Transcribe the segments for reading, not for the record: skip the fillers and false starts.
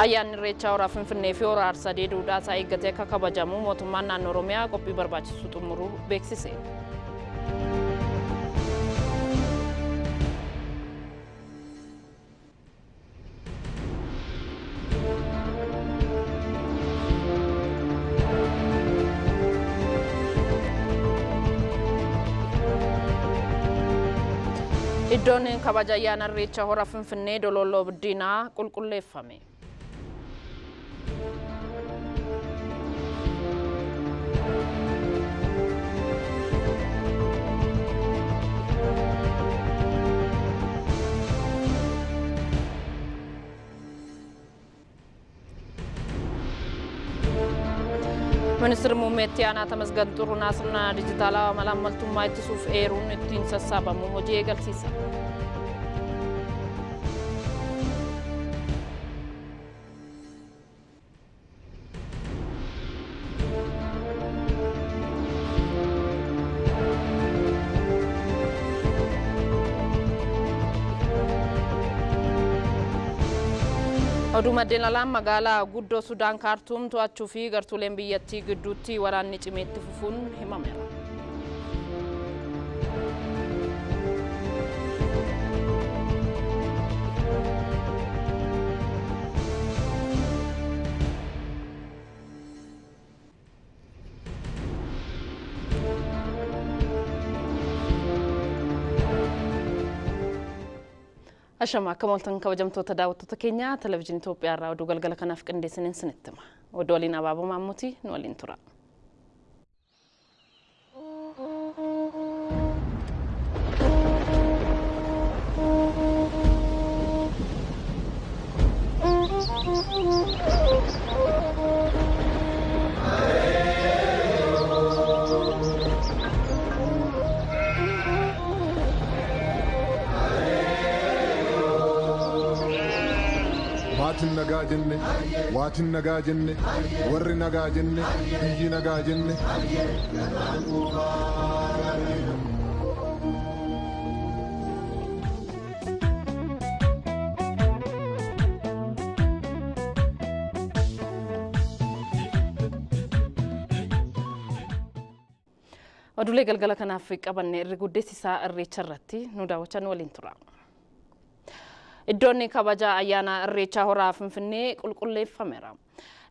Ayyaanni Irreechaa Hora Finfinnee fi Hora Harsadee duudhaa isaa eeggatee akka kabajamu mootummaan naannoo Oromiyaa qophii barbaachisu xumuruu beeksise. Iddoon kabaja ayyaana Irreechaa Hora Finfinnee Dololloo Biddeenaa qulqulleeffame. Ministeerri Muummee Itti Aanaa Tamasgan Xurunaa sirna dijitaalaa malaammaltummaa ittisuuf eeruun ittiin sassaabamu hojii eegalsiisa. Oduu maddeen alaan magaalaa guddoo Sudaan Kaartuum to'achuu fi gartuuleen biyyattii gidduutti waraanni cimeetti fufuun himameera. Ashama akka mooltan kabajamtoota daawwattoota keenya televizyiinii Itoophiyaa irraa oduu galgala kanaaf qindeessiniin sinitti hima. Oduu waliin Abaaboo Maammuuti nu waliin tura. Waatin nagaa jenne, waatin nagaa jenne, warri nagaa jenne, biyyi nagaa jenne. Oduulee galgala kanaaf qabanne irri guddeessisaa Irreecha irratti nu daawwachaa nu waliin tura. Iddoon kabaja ayyaana Irreechaa Hora Finfinnee qulqulleeffameera.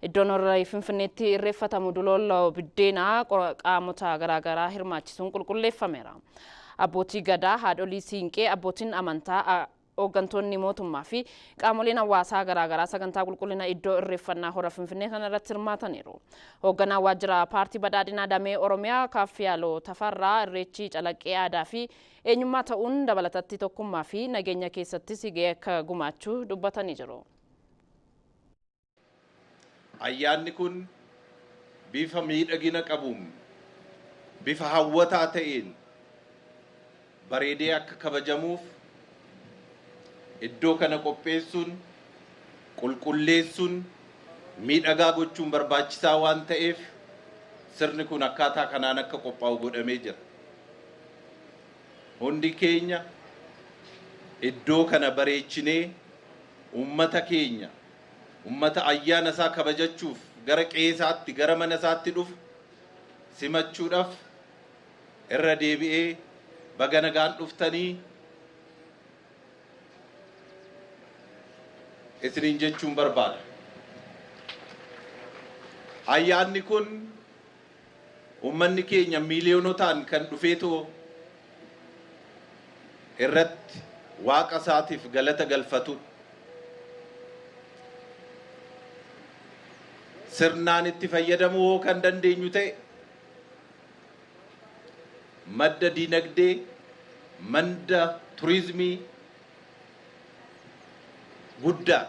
Iddoon Hora Finfinneetti irreeffatamu Dololloo Biddeenaa qaamota garaagaraa hirmaachisuun qulqulleeffameera. Abbootii gadaa, haadholii siinqee, abbootiin amantaa, hooggantoonni mootummaa fi qaamoleen hawaasaa garaagaraa sagantaa qulqullina iddoo irreeffannaa Hora Finfinnee kana irratti hirmaataniiru. Hoogganaa waajjira paartii badhaadhinaa damee Oromiyaa Kaaffiyaaloo Tafarraa Irreechi calaqqee aadaa fi eenyummaa ta'uun dabalatatti tokkummaa fi nageenya keessattis gahee akka gumaachuu dubbatanii jiru. Ayyaanni kun bifa miidhagina qabuun, bifa hawwataa ta'een bareedee akka kabajamuuf iddoo kana qopheessuun, qulqulleessuun, miidhagaa gochuun barbaachisaa waan ta'eef sirni kun akkaataa kanaan akka qophaa'u godhamee jira. Hundi keenya iddoo kana bareechinee uummata keenya, uummata ayyaana isaa kabajachuuf gara qe'ee gara mana isaatti dhufu simachuudhaaf irra deebi'ee baga nagaan dhuftanii isiniin jechuun barbaada. Ayyaanni kun uummanni keenya miiliyoonotaan kan dhufeetoo irratti waaqa isaatiif galata galfatudha. Sirnaan itti fayyadamuu kan dandeenyu ta'e madda diinagdee, madda turizimii guddaa.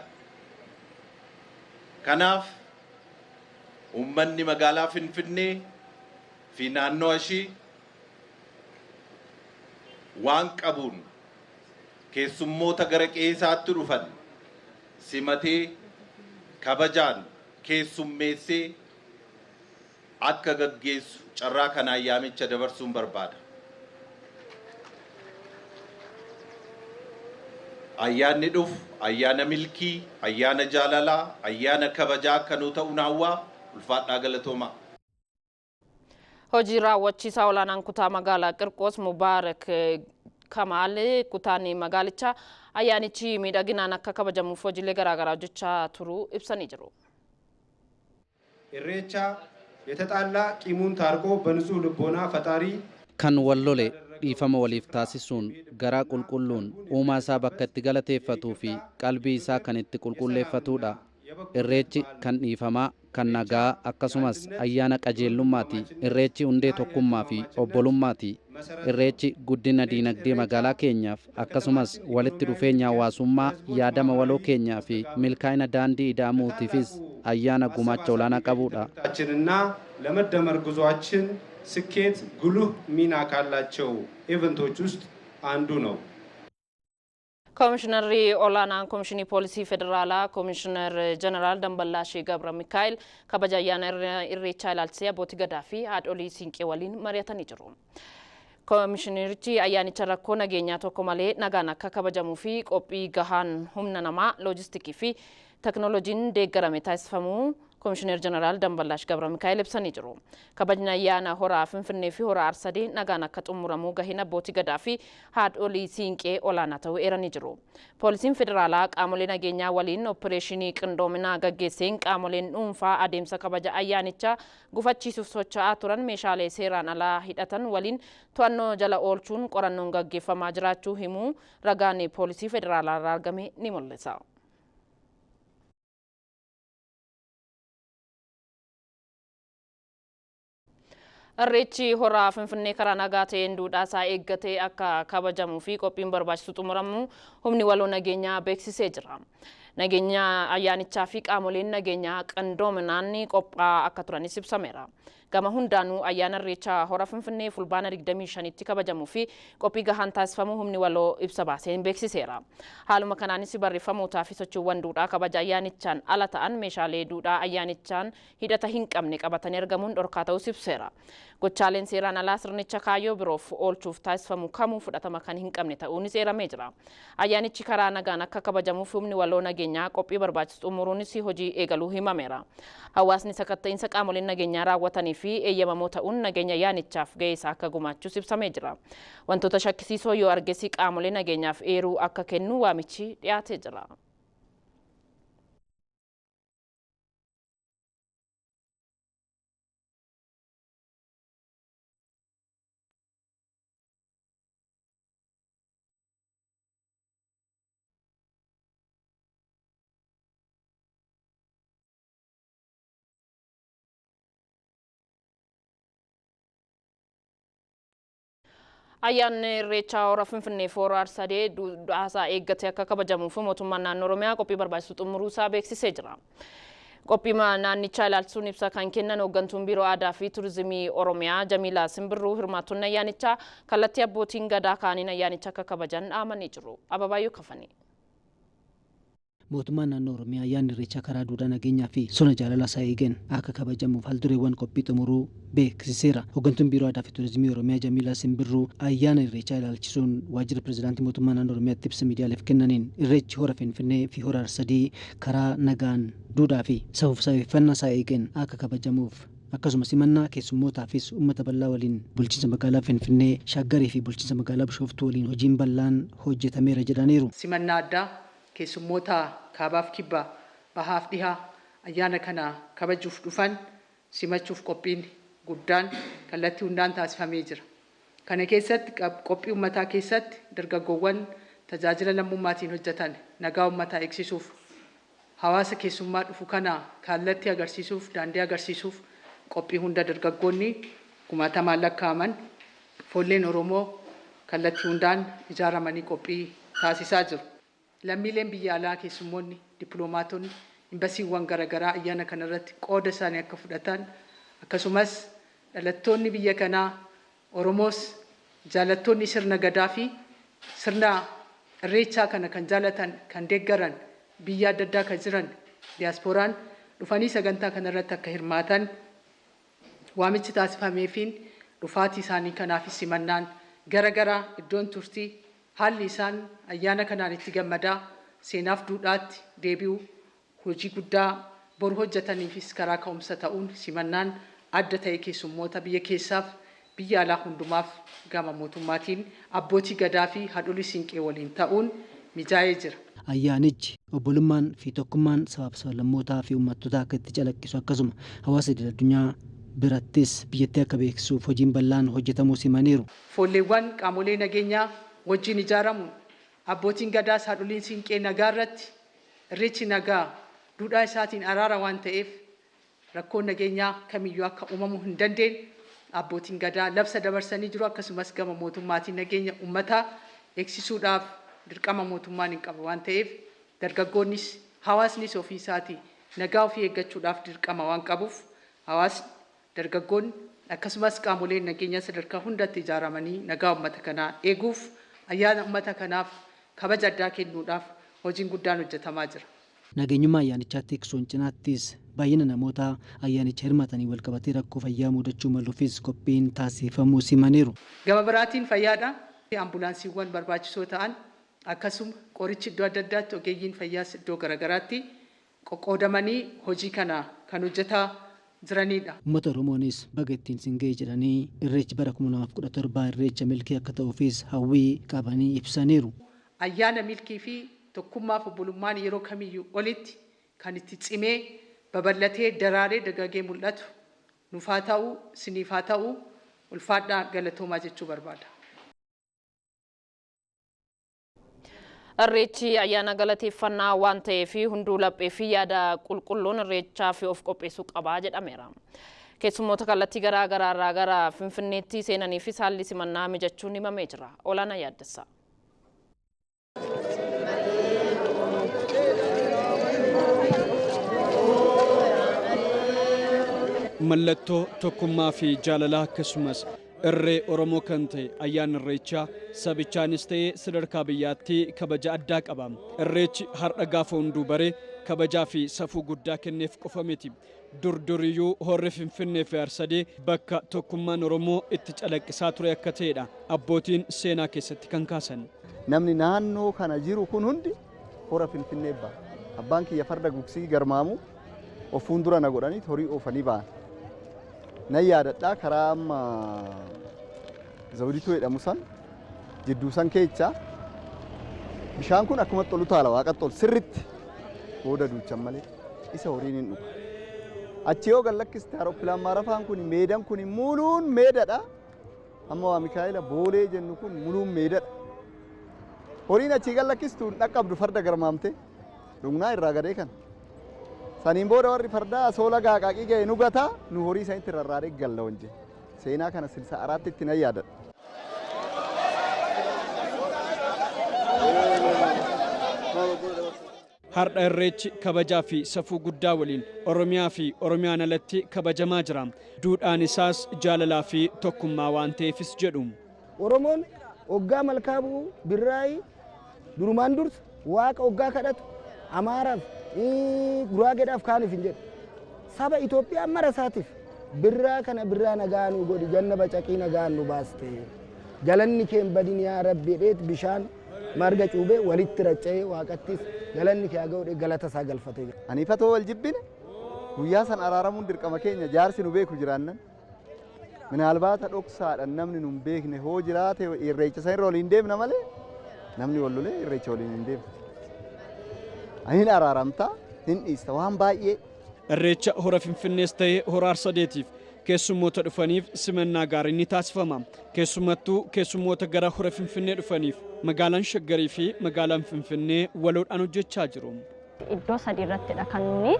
Kanaaf uummanni magaalaa Finfinnee fi naannoo ishii waan qabuun keessummoota gara qe'ee isaatti dhufan simatee kabajaan keessummeessee akka gaggeessu carraa kanaan yaamicha dabarsuun barbaada. Ayyaanni dhufu ayyaana milkii, ayyaana jaalalaa, ayyaana kabajaa akka nuu ta'u naawwaa ulfaadhaa galatoomaa. Hojii raawwachiisaa olaanaan kutaa magaalaa Qirqoos Mubaarak Kamaal kutaan magaalichaa ayyaanichi miidhaginaan akka kabajamuuf hojiilee garaagaraa hojjechaa turuu ibsanii jiru. ኢሬቻ የተጣላ ቂሙን ታርቆ በንጹህ ልቦና ፈጣሪ Kan wal lole dhiifama waliif taasisuun garaa qulqulluun uumaa isaa bakka itti galateeffatuu fi qalbii isaa kan itti qulqulleeffatudha. Irreechi kan dhiifamaa, kan nagaa akkasumas ayyaana qajeellummaati. Irreechi hundee tokkummaa fi obbolummaati. Irreechi guddina diinagdee magaalaa keenyaaf akkasumas walitti dhufeenya hawaasummaa yaadama waloo keenyaa fi milkaa'ina daandii ida'amuutiifis ayyaana gumaacha olaanaa qabudha. ችንና ለመደመር ጉዟችን ስኬት ጉልህ ሚና ካላቸው ኢቨንቶች ውስጥ አንዱ ነው። Koomishinarri olaanaan Koomishinii Poolisii Federaalaa Koomishinar Jeneraal Damballaashii Gabra Mikaa'el kabaja ayyaana Irreechaa ilaalchisee abbootii gadaa fi haadholii siinqee waliin mari'atanii jiru. Koomishinarichi ayyaanicha rakkoo nageenyaa tokko malee nagaan akka kabajamuu fi qophii gahaan humna namaa, loojistikii fi teknooloojiin deeggarame taasifamuu Koomishinar Jeneraal Damballaash Gabra Mikaa'el ibsanii jiru. Kabajni ayyaana horaa Finfinnee fi hora Arsadee nagaan akka xumuramuu gaheen abbootii gadaa fi haadholii siinqee olaanaa ta'uu eeranii jiru. Poolisiin federaalaa qaamolee nageenyaa waliin opereeshinii qindoominaa gaggeesseen qaamoleen dhuunfaa adeemsa kabaja ayyaanichaa gufachiisuuf socho'aa turan meeshaalee seeraan alaa hidhatan waliin to'annoo jala oolchuun qorannoon gaggeeffamaa jiraachuu himuu ragaan poolisii federaalaa irraa argame ni mul'isa. Irreechi horaa Finfinnee karaa nagaa ta'een duudhaa isaa eeggatee akka kabajamuu fi qophiin barbaachisu xumuramu humni waloo nageenyaa beeksisee jira. Nageenya ayyaanichaa fi qaamoleen nageenyaa qindoominaan qophaa'aa akka turanis ibsameera. Gama hundaanuu ayyaana Irreechaa hora Finfinnee fulbaana 25tti kabajamuu fi qophii gahaan taasifamuu humni waloo ibsa baaseen beeksiseera. Haaluma kanaanis barreeffamootaa fi sochiiwwan duudhaa kabaja ayyaanichaan ala ta'an meeshaalee duudhaa ayyaanichaan hidhata hin qabne qabatanii argamuun dhorkaa ta'us ibseera. Gochaaleen seeraan alaa sirnicha kaayyoo biroof oolchuuf taasifamu kamuu fudhatama kan hin qabne ta'uunis eeramee jira. Ayyaanichi karaa nagaan akka kabajamuuf humni waloo nageenyaa qophii barbaachisu xumuruunis hojii eegaluu himameera. Hawaasni sakatta'iinsa qaamoleen nageenyaa raawwatanii fi eeyyamamoo ta'uun nageenya ayyaanichaaf gahee isaa akka gumaachuus ibsamee jira. Wantoota shakkisiisoo yoo argesi qaamolee nageenyaaf eeruu akka kennu waamichi dhiyaatee jira. Ayyaanni Irreechaa hora Finfinnee fi hora Arsadee duudhaasaa eeggatee akka kabajamuuf mootummaan naannoo Oromiyaa qophii barbaachisu xumuruu isaa beeksisee jira. Qophii naannichaa ilaalchisuun ibsa kan kennan hooggantuun biiroo aadaa fi turizimii Oromiyaa Jamiilaa Simbirruu hirmaattonni ayyaanichaa kallattii abbootiin gadaa kaaniin ayyaanicha akka kabajan dhaamanii jiru. Ababaayyuu Kafanii. Mootummaan naannoo Oromiyaa ayyaanni Irreechaa karaa duudhaa nageenyaa fi sona jaalala isaa eegeen akka kabajamuuf haldureewwan qophii xumuruu beeksiseera. Hooggantuun biiroo aadaa fi turizimii Oromiyaa Jamiilaa Simbirruu ayyaana Irreechaa ilaalchisuun waajjira pirezidaantii mootummaa naannoo Oromiyaatti ibsa miidiyaaleef kennaniin Irreechi hora Finfinnee fi hora Arsadii karaa nagaan duudhaa fi safuuf safeeffannaa isaa eegeen akka kabajamuuf akkasumas simannaa keessummootaafis uummata bal'aa waliin bulchiinsa magaalaa Finfinnee, Shaggarii fi bulchiinsa magaalaa Bishooftuu waliin hojiin bal'aan hojjetameera jedhaniiru. Simannaa addaa keessummoota kaabaaf kibbaa bahaaf dhihaa ayyaana kana kabajuuf dhufan simachuuf qophiin guddaan kallattii hundaan taasifamee jira. Kana keessatti qophii uummataa keessatti dargaggoowwan tajaajila lammummaatiin hojjetan nagaa uummataa eegsisuuf hawaasa keessummaa dhufu kana kallattii agarsiisuuf daandii agarsiisuuf qophii hunda dargaggoonni kumaatamaan lakkaa'aman foolleen Oromoo kallattii hundaan ijaaramanii qophii taasisaa jiru. Lammiileen biyya alaa keessummoonni dippiloomaatonni imbasiiwwan garaagaraa ayyaana kanarratti qooda isaanii akka fudhatan akkasumas dhalattoonni biyya kanaa Oromoos jaalattoonni sirna gadaa fi sirna irreechaa kana kan jaalatan kan deeggaran biyya adda addaa kan jiran diyaaspooraan dhufanii sagantaa kanarratti akka hirmaatan waamichi taasifameefiin dhufaatii isaanii kanaafis simannaan garagaraa iddoon turtii Haalli isaan ayyaana kanaan itti gammadaa seenaaf duudhaatti deebi'u hojii guddaa boru hojjetaniifis karaa ka'umsa ta'uun simannaan adda ta'e keessummoota biyya keessaaf biyya alaa hundumaaf gama mootummaatiin abbootii gadaa fi haadholii siinqee waliin ta'uun mijaa'ee jira. Ayyaanichi obbolummaan fi tokkummaan sabaaf sablammootaa fi uummattootaa akka itti calaqqisu akkasuma hawaasa idil addunyaa birattis biyyattii akka beeksisuuf hojiin bal'aan hojjetamuu simaniiru. Foolleewwan qaamolee nageenyaa wajjin ijaaramuun abbootiin gadaas haadholiin siinqee nagaa irratti irreechi nagaa duudhaa isaatiin araara waan ta'eef rakkoon nageenyaa kamiyyuu akka uumamu hin dandeenye abbootiin gadaa labsa dabarsanii jiru. Akkasumas gama mootummaatiin nageenya uummataa eegsisuudhaaf dirqama mootummaan hin qabu waan ta'eef dargaggoonnis hawaasnis ofii isaatii nagaa ofii eeggachuudhaaf dirqama waan qabuuf hawaasni dargaggoonni akkasumas qaamoleen nageenyaa sadarkaa hundatti ijaaramanii nagaa uummata kanaa eeguuf ayyaana uummata kanaaf kabaja addaa kennuudhaaf hojiin guddaan hojjetamaa jira. Nageenyummaa ayyaanichaa tiksuun cinaattis baay'ina namoota ayyaanicha hirmaatanii walqabatee rakkoo fayyaa mudachuu maluufis qophiin taasifamuu simaniiru. Gama biraatiin fayyaadha. Ambulaansiiwwan barbaachisoo ta'an akkasuma qorichi iddoo adda addaatti ogeeyyiin fayyaas iddoo garaagaraatti qoqqoodamanii hojii kana kan hojjetaa jiranidha. Uummata Oromoonis baga ittiin siin ga'e jedhanii irreechi bara 2017 irreecha milkii akka ta'uufis hawwii qabanii ibsaniiru. Ayyaana milkii fi tokkummaaf obbolummaan yeroo kamiyyuu olitti kan itti cimee babal'atee daraaree dagaagee mul'atu nuuf haa ta'u siniif haa ta'u ulfaadhaa galatoomaa jechuu barbaada. Irreechi ayyaana galateeffannaa waan ta'eef hunduu laphee fi yaada qulqulluun irreechaa fi of qopheessuu qabaa jedhameera. Keessummoota kallattii garaa garaa irraa gara Finfinneetti seenaniifis haalli simannaa mijachuun himamee jira. Olaanaa Yaaddessaa. Mallattoo tokkummaa fi jaalalaa akkasumas irree Oromoo kan ta'e ayyaanni Irreechaa sabichaanis ta'ee sadarkaa biyyaatti kabaja addaa qaba. Irreechi har'a gaafa hunduu baree kabajaa fi safuu guddaa kenneef qofa miti. Durduriyyuu horri Finfinnee fi Arsadee bakka tokkummaan Oromoo itti calaqqisaa ture akka ta'edha abbootiin seenaa keessatti kan kaasan. Namni naannoo kana jiru kun hundi hora Finfinnee ba'a. Abbaan kiyya farda gugsii garmaamu of fuuldura na godhanii horii oofanii ba'an. Nan yaadadhaa karaa amma Zawdituu jedhamu san jidduu san keessa bishaan kun akkuma tolu taala waaqa tolu sirritti booda duuchan malee isa horiin hin dhugu. Achi yoo gallakkiste aeroplaan maarafaan kun meedan kun muluun meedadha. Amma waa Mikaa'ela Boolee jennu kun muluun meedadha. Horiin achii gallakkistu hin dhaqqabdu farda garmaamte dhugnaa irraa gadee kana. Saniin booda warri fardaa soola gaaqaaqii ga'e nu gataa nu horii isaaniitti rarraaree galla wanje. Seenaa kana silsa araatti itti nan yaadadha. Har'a Irreechi kabajaa fi safuu guddaa waliin Oromiyaa fi Oromiyaan alatti kabajamaa jira. Duudhaan isaas jaalalaa fi tokkummaa waan ta'eefis jedhu. Oromoon hoggaa malkaa bu'u birraayi durumaan dursa waaqa hoggaa kadhatu Amaaraaf Guraageedhaaf kaaniif hin jedhu. Saba Itoophiyaa mara isaatiif birraa kana birraa nagaa nu godhi ganna bacaqii nagaa nu baaste. Galanni kee hin badin yaa Rabbi jedheet bishaan marga cuubee walitti racca'ee waaqattis galanni kee haa ga'u galata isaa galfatee jira. Ani fatoo wal jibbine guyyaa san araaramuun dirqama keenya jaarsi nu beeku jiraannan. Minaalbaata dhoksaadhaan namni nu hin beekne hoo jiraate irreecha san irra waliin deemna malee namni wal lolee irreecha waliin hin deemne. Ani araaramtaa hin dhiista waan baay'ee. Irreecha hora Finfinnees ta'ee hora Arsadeetiif keessummoota dhufaniif simannaa gaariin ni taasifama. Keessumattuu keessummoota gara hora Finfinnee dhufaniif magaalaan Shaggarii fi magaalaan Finfinnee waloodhaan hojjechaa jiru. Iddoo sadii irrattidha kan nuni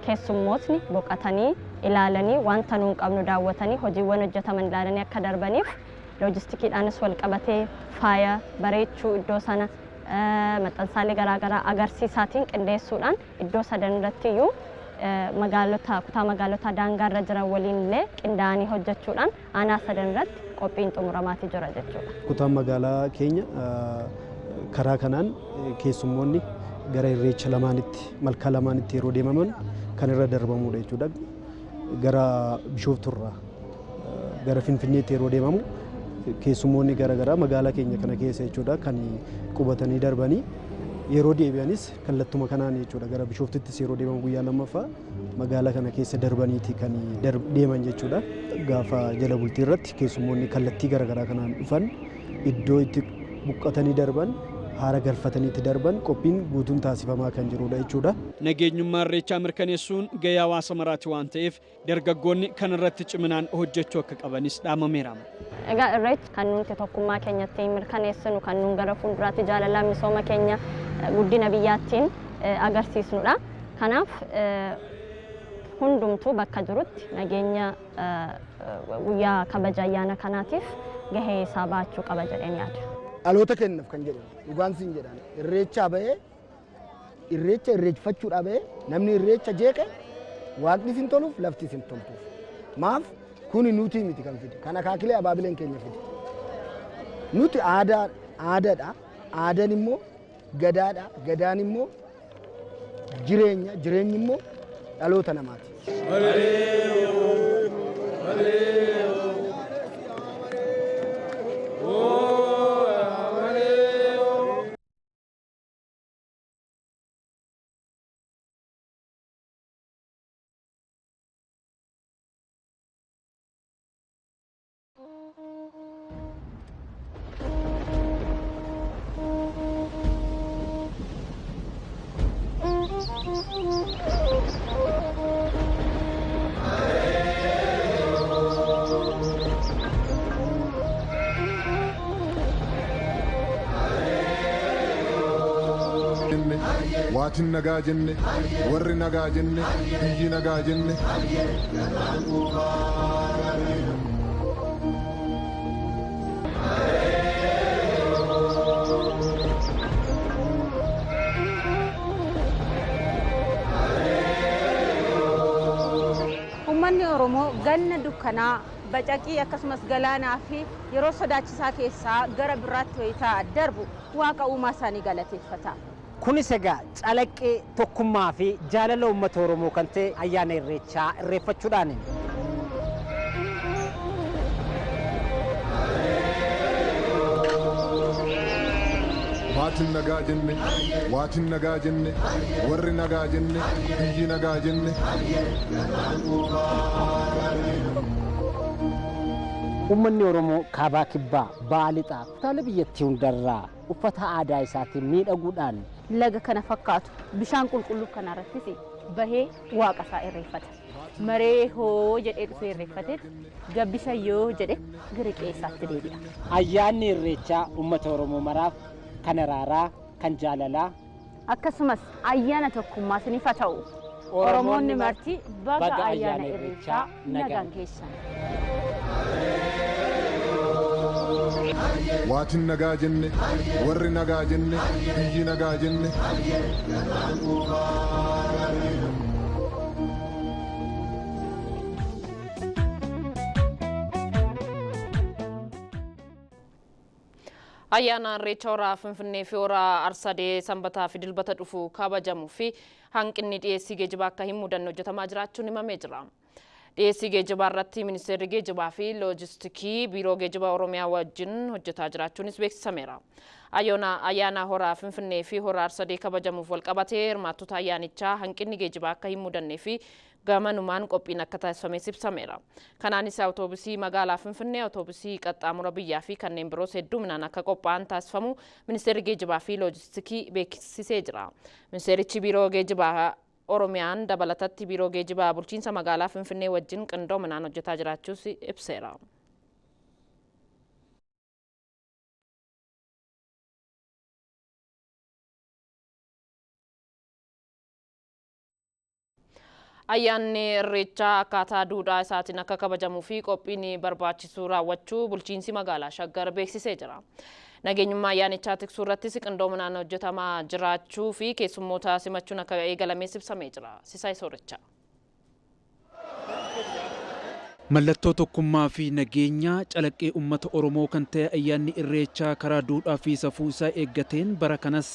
keessummootni boqotanii ilaalanii wanta nuun qabnu daawwatanii hojiiwwan hojjetaman ilaalanii akka darbaniif loojistikiidhaanis wal qabatee faaya bareechuu iddoo sana maxxansaalee garaagaraa agarsiisaatiin qindeessuudhaan iddoo sadan irratti iyyuu magaalota kutaa magaalota daangaarra jiran waliin illee qindaa'anii hojjechuudhaan aanaa sadan irratti qophiin xumuramaatii jira jechuudha. Kutaan magaalaa keenya karaa kanaan keessummoonni gara irreecha lamaanitti malkaa lamaanitti yeroo deemaman kan irra darbamudha jechuudha. Gara Bishoofturraa gara Finfinneetti yeroo deemamu Keessummoonni garaagaraa magaalaa keenya kana keessa jechuudha kan qubatanii darbanii yeroo deebi'anis kallattuma kanaan jechuudha gara Bishooftuuttis yeroo deeman guyyaa lammaffaa magaalaa kana keessa darbaniiti kan deeman jechuudha. Gaafa jala bultii irratti keessummoonni kallattii garaagaraa kanaan dhufan iddoo itti buqqatanii darban haara galfatanii itti darban qophiin guutuun taasifamaa kan jirudha jechuudha. Nageenyummaa Irreechaa mirkaneessuun gahee hawaasa maraati waan ta'eef dargaggoonni kan irratti ciminaan hojjechuu akka qabanis dhaamameera. Egaa Irreechi kan nuti tokkummaa keenyatti mirkaneessinu, kan nuun gara fuulduraatti jaalalaa misooma keenya guddina biyyaattiin agarsiisnudha. Kanaaf hundumtuu bakka jirutti nageenya guyyaa kabaja ayyaana kanaatiif gahee isaa baachuu qaba jedheen yaada. Dhaloota kennaaf kan jedhamu dhugaan siin jedhaan irreechaa bahee irreecha irreeffachuudhaa bahee namni irreecha jeeqe waaqni sin toluuf lafti sin toltuuf. Maaf kuni nuti miti kan fide kan akaakilee abaabileen keenya fide. Nuti aadaa aadaadha, aadaan immoo gadaadha, gadaan immoo jireenya, jireenyi immoo dhaloota namaati. Waatiin nagaa jenne, warri nagaa jenne, biyyi nagaa jenne. Uummanni Oromoo ganna dukkanaa, bacaqii akkasumas galaanaa fi yeroo sodaachisaa keessaa gara biraatti wayitaa darbu waaqa uumaa isaanii galateeffata. Kunis egaa calaqqee tokkummaa fi jaalala uummata Oromoo kan ta'e ayyaana Irreechaa irreeffachuudhaani. Maatiin nagaa jenne, waatiin nagaa jenne, warri nagaa jenne, biyyi nagaa jenne. Uummanni Oromoo kaabaa kibbaa, ba'a lixaa, kutaalee biyyattii hundarraa uffata aadaa isaatiin miidhaguudhaan laga kana fakkaatu bishaan qulqulluu kana irrattis bahee waaqa isaa irreeffata. Maree hoo jedhee dhufee irreeffateet gabbisa yoo jedhe gara qe'ee isaatti deebi'a. Ayyaanni Irreechaa uummata Oromoo maraaf kan araaraa, kan jaalalaa, akkasumas ayyaana tokkummaa isiniif haa ta'u. Oromoonni marti baga ayyaana Irreechaa nagaan geessan. Waatiin nagaa jenne, warri nagaa jenne, biyyi nagaa jenne. Ayyaana Irreecha Horaa Finfinnee fi Horaa Arsadee Sanbataa fi Dilbata dhufu kabajamuu fi hanqinni dhiyeessii geejjibaa akka hin mudanne hojjetamaa jiraachuun himamee jira. Dhiyeessii geejjibaa irratti Ministeerri Geejjibaa fi Loojistikii Biiroo Geejjibaa Oromiyaa wajjin hojjetaa jiraachuunis beeksisameera. Ayyaana Horaa Finfinnee fi Horaa Arsadee kabajamuuf walqabatee hirmaattota ayyaanichaa hanqinni geejjibaa akka hin mudannee fi gamanumaan qophiin akka taasifames ibsameera. Kanaanis awutoobisii magaalaa Finfinnee, awutoobisii qaxxaamura biyyaa fi kanneen biroos hedduminaan akka qophaa'an taasifamu Ministeerri Geejjibaa fi Loojistikii beeksisee jira. Ministeerichi Biiroo Geejjibaa Oromiyaan dabalatatti Biiroo Geejjibaa Bulchiinsa Magaalaa Finfinnee wajjin qindoominaan hojjetaa jiraachuus ibseera. Ayyaanni Irreechaa akkaataa duudhaa isaatiin akka kabajamuu fi qophiin barbaachisu raawwachuu bulchiinsi magaalaa Shaggar beeksisee jira. Nageenyummaa ayyaanichaa tiksuu irrattis qindoominaan hojjetamaa jiraachuu fi keessummoota simachuun akka eegalames ibsamee jira. Sisaay Soorichaa. Mallattoo tokkummaa fi nageenyaa calaqqee uummata Oromoo kan ta'e ayyaanni Irreechaa karaa duudhaa fi safuu isaa eeggateen bara kanas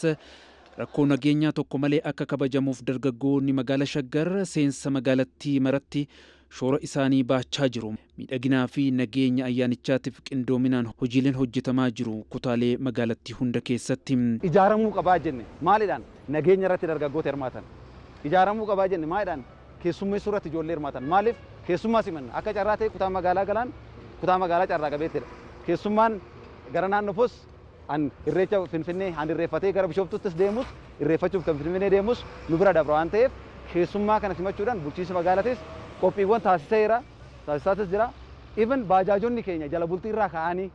rakkoo nageenyaa tokko malee akka kabajamuuf dargaggoonni magaalaa Shaggar seensa magaalattii maratti shoora isaanii baachaa jiru. Miidhaginaa fi nageenya ayyaanichaatiif qindoominaan hojiileen hojjetamaa jiru kutaalee magaalattii hunda keessatti. Ijaaramuu qabaa jenne maaliidhaan nageenya irratti dargaggoota hirmaatan. Ijaaramuu qabaa jenne maaliidhaan keessummeessuu irratti ijoollee hirmaatan. Maaliif keessummaa simanna akka carraa ta'e kutaa magaalaa galaan kutaa magaalaa carraa qabeettidha. Keessummaan gara naannofos an irreecha Finfinnee an irreeffatee gara Bishooftuuttis deemus irreeffachuuf kan Finfinnee deemus nu bira dabra waan ta'eef keessummaa kana simachuudhaan bulchiinsi magaalatis qophiiwwan taasiseera taasisaatis jira. Even baajaajonni keenya jala bultii irraa ka'anii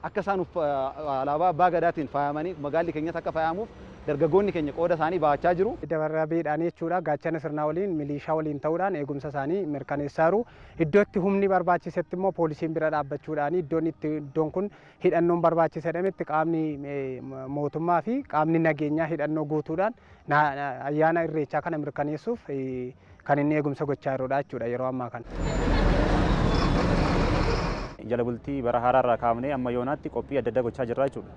akka isaan alaabaa abbaa gadaatiin faayamanii magaalli keenyas akka faayamuuf dargaggoonni keenya qooda isaanii baachaa jiru. Dabarrabeedhaan jechuudha gaachana sirnaa waliin milishaa waliin ta'uudhaan eegumsa isaanii mirkaneessaaru. Iddoo itti humni barbaachisetti immoo poolisiin bira dhaabbachuudhaan iddoon kun hidhannoon barbaachise jedhametti qaamni mootummaa fi qaamni nageenyaa hidhannoo guutuudhaan ayyaana irreechaa kana mirkaneessuuf kan inni eegumsa gochaa jirudha jechuudha yeroo ammaa kana. Jala bultii bara haaraarraa kaafnee amma yoonaatti qophii adda addaa gochaa jirra jechuudha.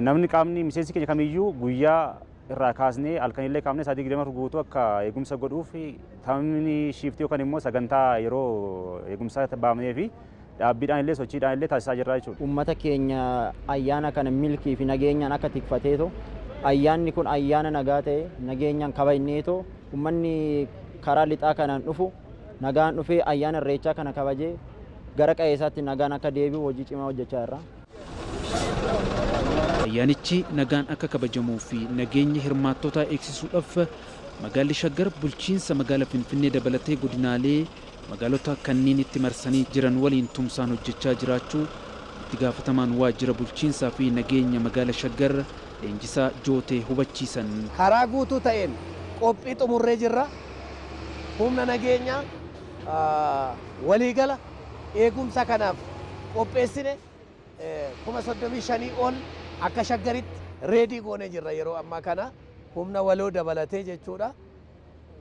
Namni qaamni miseensi keenya kamiyyuu guyyaa irraa kaasnee halkanillee kaafnee sa'aatii 24 guutuu akka eegumsa godhuuf taphni shiiftii yookaan immoo sagantaa yeroo eegumsaa baafnee fi dhaabbiidhaan illee sochiidhaan illee taasisaa jirra jechuudha. Uummata keenya ayyaana kana milkii fi nageenyaan akka tikfateeto ayyaanni kun ayyaana nagaa ta'e nageenyaan kabajneeto uummanni karaa lixaa kanaan dhufu nagaan dhufee ayyaana irreechaa kana kabajee gara qe'ee isaatti nagaan akka deebi'u hojii cimaa hojjechaa jirra. Ayyaanichi nagaan akka kabajamuu fi nageenya hirmaattootaa eegsisuudhaaf magaalli Shaggar bulchiinsa magaalaa Finfinnee dabalatee godinaalee magaalota kanneen itti marsanii jiran waliin tumsaan hojjechaa jiraachuu itti gaafatamaan waajjira bulchiinsaa fi nageenya magaala Shaggar Leenjisaa Jootee hubachiisan. Karaa guutuu ta'een qophii xumurree jirra. Humna nageenyaa waliigala eegumsa kanaaf qopheessine 35,000 ol akka Shaggaritti ready goonee jirra yeroo ammaa kana humna waloo dabalatee jechuudha.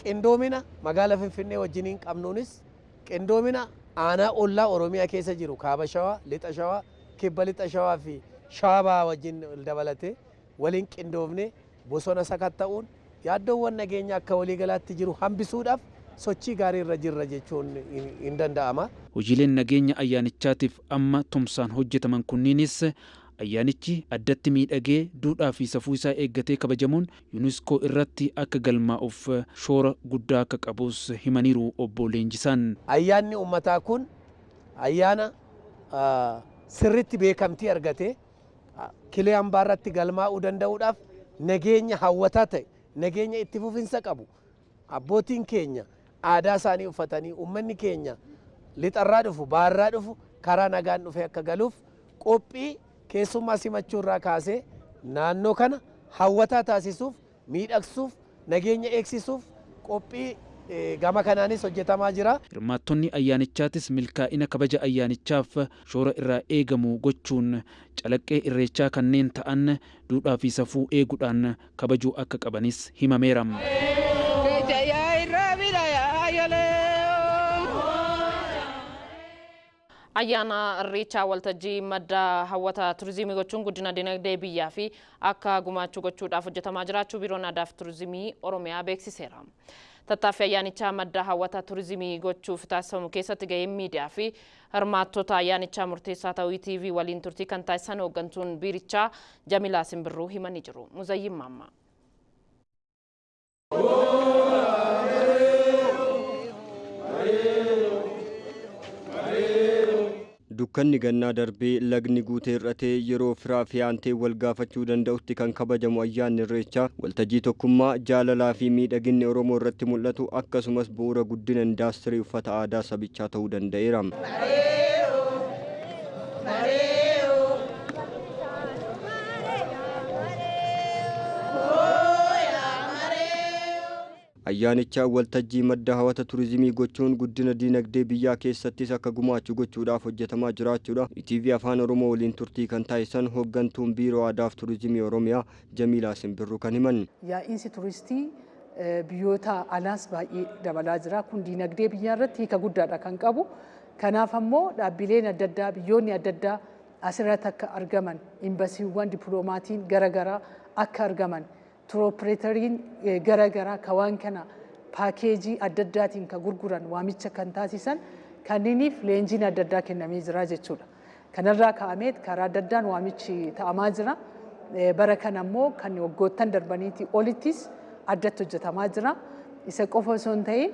Qindoomina magaala Finfinnee wajjiniin qabnuunis qindoomina aanaa ollaa Oromiyaa keessa jiru kaaba Shawaa, lixa Shawaa, kibba lixa Shawaa fi Shawaa bahaa wajjin dabalatee waliin qindoomne bosona sakatta'uun yaaddoowwan nageenya akka waliigalaatti jiru hambisuudhaaf sochii gaarii irra jirra jechuun hin danda'ama. Hojiileen nageenya ayyaanichaatiif amma tumsaan hojjetaman kunniinis ayyaanichi addatti miidhagee duudhaa fi safuu isaa eeggatee kabajamuun UNESCO irratti akka galmaa'uuf shoora guddaa akka qabus himaniiru obbo Leenjisaan. Ayyaanni uummataa kun ayyaana sirriitti beekamtii argatee kilee hambaa irratti galmaa'uu danda'uudhaaf nageenya hawwataa ta'e nageenya itti fufinsa qabu abbootiin keenya aadaa isaanii uffatanii uummanni keenya lixarraa dhufu baharraa dhufu karaa nagaan dhufee akka galuuf qophii keessummaa simachuu irraa kaasee naannoo kana hawwataa taasisuuf miidhagsuuf nageenya eegsisuuf qophii gama kanaanis hojjetamaa jira. Hirmaattonni ayyaanichaatis milkaa'ina kabaja ayyaanichaaf shoora irraa eegamu gochuun calaqqee irreechaa kanneen ta'an duudhaa fi safuu eeguudhaan kabajuu akka qabanis himameera. Ayyaana Irreechaa waltajjii madda hawwata turizimii gochuun guddina dinagdee biyyaa fi akka gumaachuu gochuudhaaf hojjetamaa jiraachuu Biiroon Aadaa fi Turizimii Oromiyaa beeksiseera. Tattaaffii ayyaanichaa madda hawwata turizimii gochuuf taasifamu keessatti gaheen miidiyaa fi hirmaattota ayyaanichaa murteessaa ta'uu ETV waliin turtii kan taasisan hooggantuun biirichaa Jamilaa Simbirruu himanii jiru. Muzayyin Maammaa. Dukkanni gannaa darbee lagni guutee hir'atee yeroo firaa fi aantee wal gaafachuu danda'utti kan kabajamu ayyaanni Irreechaa waltajjii tokkummaa jaalalaa fi miidhaginni Oromoo irratti mul'atu akkasumas bu'uura guddina indaastirii uffata aadaa sabichaa ta'uu danda'eera. Ayyaanicha waltajjii madda hawwata turizimii gochuun guddina diinagdee biyyaa keessattis akka gumaachu gochuudhaaf hojjetamaa jiraachuudha. ETV Afaan Oromoo waliin turtii kan taasisan hooggantuun Biiroo Aadaa fi Turizimii Oromiyaa Jamiilaa Simbirruu kan himan. Yaa'iinsi turistii biyyoota alaas baay'ee dabalaa jira. Kun diinagdee biyyaa irratti hiika guddaadha kan qabu. Kanaaf ammoo dhaabbileen adda addaa biyyoonni adda addaa asirratti akka argaman imbasiiwwan dippiloomatiin garaagaraa akka argaman tuur opereeteriin garaagaraa ka waan kana paakeejii adda addaatiin kan gurguran waamicha kan taasisan kanniiniif leenjiin adda addaa kennamee jira jechuudha. Kanarraa ka'amee karaa adda addaan waamichi ta'amaa jira. Bara kana immoo kan waggoottan darbaniitii olittis addatti hojjetamaa jira. Isa qofa osoo hin ta'in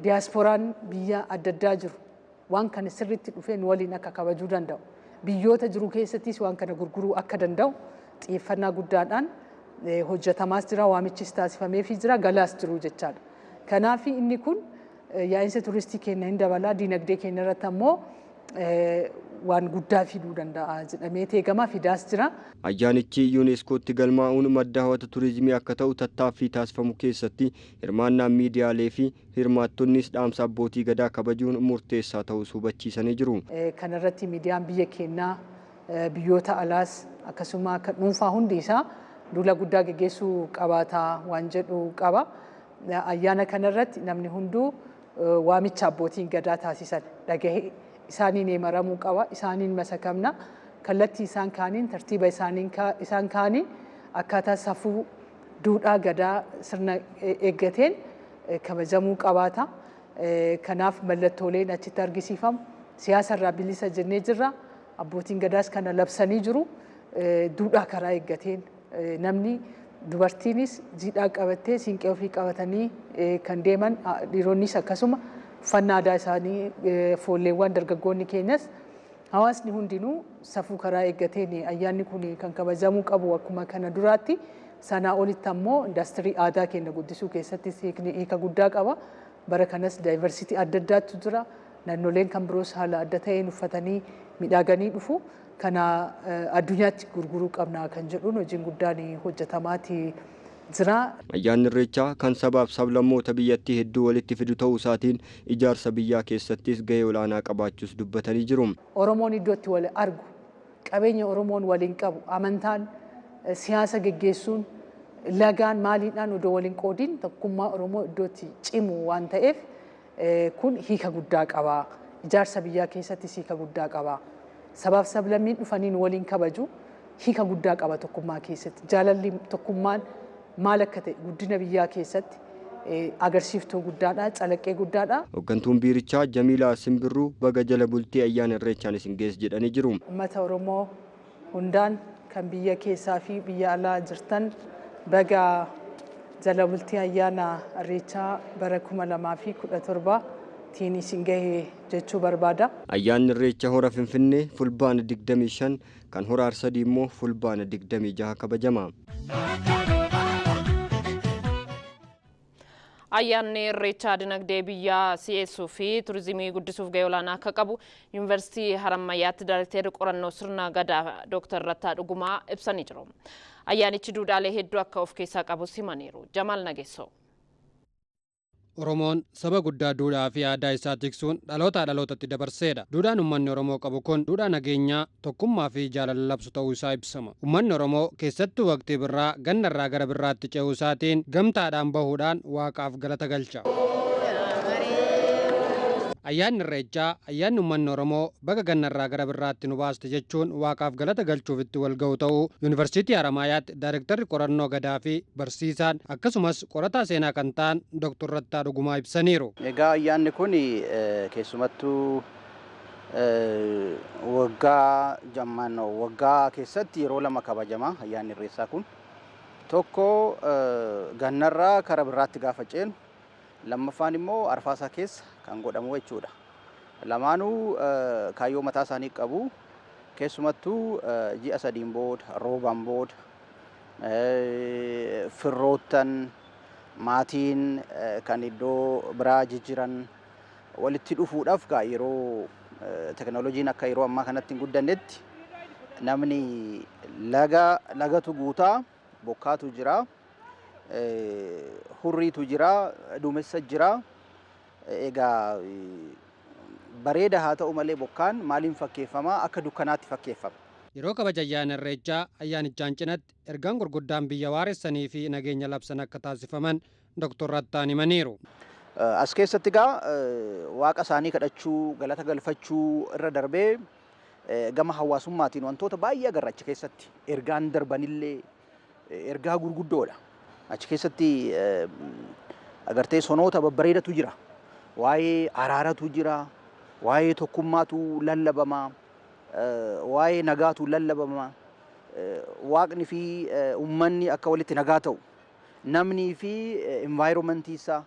diyaaspooraan biyya adda addaa jiru waan kana sirriitti dhufee nu waliin akka kabajuu danda'u. Biyyoota jiru keessattis waan kana gurguruu akka danda'u xiyyeeffannaa guddaadhaan hojjetamaas jira, waamichis taasifameefii jira, galaas jiru jechaadha. Kanaaf inni kun yaa'insa turistii keenya hin dabalaa, diinagdee keenya irratti ammoo waan guddaa fiduu danda'a jedhamee eegama, fidaas jira. Ayyaanichi yuuneeskootti galmaa'uun madda hawwata turizimii akka ta'u tattaaffii taasifamu keessatti hirmaannaan miidiyaalee fi hirmaattonnis dhaamsa abbootii gadaa kabajuun murteessaa ta'uu hubachiisanii jiru. Kanarratti miidiyaan biyya keenyaa biyyoota alaas akkasuma kan dhuunfaa hundi isaa duula guddaa geggeessuu qabaataa waan jedhu qaba. Ayyaana kanarratti namni hunduu waamicha abbootiin gadaa taasisan dhagahee isaaniin eemaramuu qaba, isaaniin masakamna, kallattii isaan kaaniin, tartiiba isaan kaaniin akkaataa safuu duudhaa gadaa sirna eeggateen kabajamuu qabaata. Kanaaf mallattooleen achitti argisiifamu siyaasarraa bilisa jennee jirra. Abbootiin gadaas kana labsanii jiru. Duudhaa karaa eeggateen namni dubartiinis jiidhaa qabattee siinqee ofii qabatanii kan deeman, dhiironnis akkasuma uffannaa aadaa isaanii foolleewwan dargaggoonni keenyas hawaasni hundinuu safuu karaa eeggateen ayyaanni kun kan kabajamuu qabu akkuma kana duraatti. Sanaa olitti ammoo indaastirii aadaa keenya guddisuu keessattis hiika guddaa qaba. Bara kanas daayivarsiitii adda addaatu jira. Naannoleen kan biroos haala adda ta'een uffatanii miidhaganii dhufu. Kana addunyaatti gurguruu qabna kan jedhuun hojiin guddaan hojjetamaati jira. Ayyaanni Irreechaa kan sabaaf sablammoota biyyattii hedduu walitti fidu ta'uu isaatiin ijaarsa biyyaa keessattis gahee olaanaa qabaachuus dubbatanii jiru. Oromoon iddootti wal argu, qabeenya Oromoon waliin qabu, amantaan, siyaasa geggeessuun, lagaan maaliidhaan odoo waliin qoodiin tokkummaa Oromoo iddootti cimu waan ta'eef kun hiika guddaa qaba. Ijaarsa biyyaa keessattis hiika guddaa qaba. Sabaaf sablammiin dhufaniin waliin kabaju hiika guddaa qaba tokkummaa keessatti. Jaalalli tokkummaan maal akka ta'e guddina biyyaa keessatti agarsiiftuu guddaadha, calaqqee guddaadha. Hooggantuun biirichaa Jamiilaa Simbirruu baga jala bultii ayyaana Irreechaan isin geesse jedhanii jiru. Uummata Oromoo hundaan kan biyya keessaa fi biyya alaa jirtan baga jala bultii ayyaana Irreechaa bara 2017 tiin isin gahe jechuu barbaada. Ayyaanni Irreecha hora Finfinnee fulbaana 25 kan hora Arsadii immoo fulbaana 26 kabajama. Ayyaanni Irreechaa dinagdee biyyaa si'eessuu fi turizimii guddisuuf gahee olaanaa akka qabu Yuunivarsiitii Harammayyaatti Daayirektarri qorannoo sirna gadaa Dooktar Rattaa Dhugumaa ibsanii jiru. Ayyaanichi duudhaalee hedduu akka of keessaa qabus himaniiru. Jamaal Nageessoo. Oromoon saba guddaa duudhaa fi aadaa isaa tiksuun dhalootaa dhalootatti dabarseedha. Duudhaan uummanni Oromoo qabu kun duudhaa nageenyaa, tokkummaa fi jaalala labsu ta'uu isaa ibsama. Uummanni Oromoo keessattuu waqtii birraa gannarraa gara birraatti ce'uu isaatiin gamtaadhaan bahuudhaan waaqaaf galata galcha. Ayyaanni Irreechaa ayyaanni uummanni Oromoo baga gannarraa gara birraatti nu baaste jechuun waaqaaf galata galchuuf itti wal ga'u ta'uu Yuunivarsiitii Haramaayaatti Daayirektarri qorannoo gadaa fi barsiisaan akkasumas qorataa seenaa kan ta'an Dooktar Rattaa Dhugumaa ibsaniiru. Egaa ayyaanni kun keessumattuu waggaa jammaannoo waggaa keessatti yeroo lama kabajama ayyaanni Irreessaa kun. Tokko gannarraa kara birraatti gaafa ceenu, lammaffaan immoo arfaasaa keessa kan godhamu jechuudha. Lamaanuu kaayyoo mataa isaanii qabu. Keessumattuu ji'a sadiin booda, roobaan booda, firroottan, maatiin kan iddoo biraa jijjiiran walitti dhufuudhaaf yeroo teknooloojiin akka yeroo ammaa kanatti hin guddannetti namni lagatu guutaa, bokkaatu jira, hurriitu jira, duumessa jira. Egaa bareeda haa ta'u malee bokkaan maaliin fakkeeffama? Akka dukkanaatti fakkeeffama. Yeroo kabaja ayyaana Irreechaa ayyaanichaan cinatti ergaan gurguddaan biyya waaressanii fi nageenya labsan akka taasifaman Dooktar Rattaan himaniiru. As keessatti egaa waaqa isaanii kadhachuu, galata galfachuu irra darbee gama hawaasummaatiin wantoota baay'ee agarra achi keessatti. Ergaan darbanillee ergaa gurguddoodha. Achi keessatti Agartee sonoota babbareedatu jira. Waa'ee araaratu jira. Waa'ee tokkummaatu lallabama. Waa'ee nagaatu lallabama. Waaqni fi uummanni akka walitti nagaa ta'u. Namni fi environmentii isaa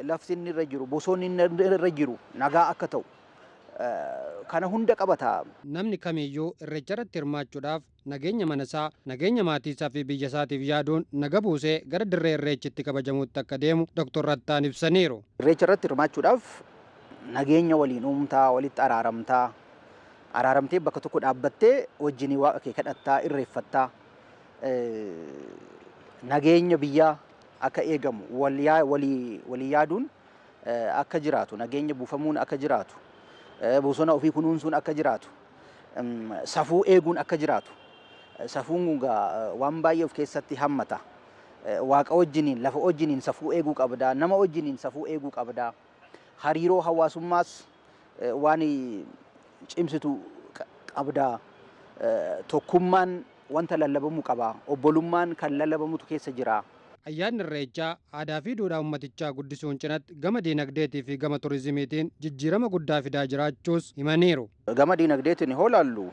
lafti inni irra jiru, bosonni inni irra jiru nagaa akka ta'u. Kana hunda qabata. Namni kamiyyuu irreecha irratti hirmaachuudhaaf nageenya mana isaa, nageenya maatii isaa fi biyya isaatiif yaaduun naga buusee gara dirree irreechitti kabajamuutti akka deemu Dr. Rattaan ibsaniiru. Irreecha irratti hirmaachuudhaaf nageenya waliin uumtaa, walitti araaramtaa, araaramtee bakka tokko dhaabbattee wajjin waaqa kee kadhattaa, irreeffattaa, nageenya biyyaa akka eegamu walii yaaduun akka jiraatu, nageenya buufamuun akka jiraatu, bosona ofii kunuunsuun akka jiraatu, safuu eeguun akka jiraatu. Safuun waan baay'ee of keessatti hammata. Waaqa wajjiniin, lafa wajjiniin safuu eeguu qabda, nama wajjiniin safuu eeguu qabda. Hariiroo hawaasummaas waan cimsitu qabda. Tokkummaan wanta lallabamuu qaba. Obbolummaan kan lallabamutu keessa jira. Ayyaanni Irreechaa aadaa fi duudhaa uummatichaa guddisuun cinatti gama diinagdeetii fi gama turizimiitiin jijjiirama guddaa fidaa jiraachuus himaniiru. Gama diinagdeetiin hoo laallu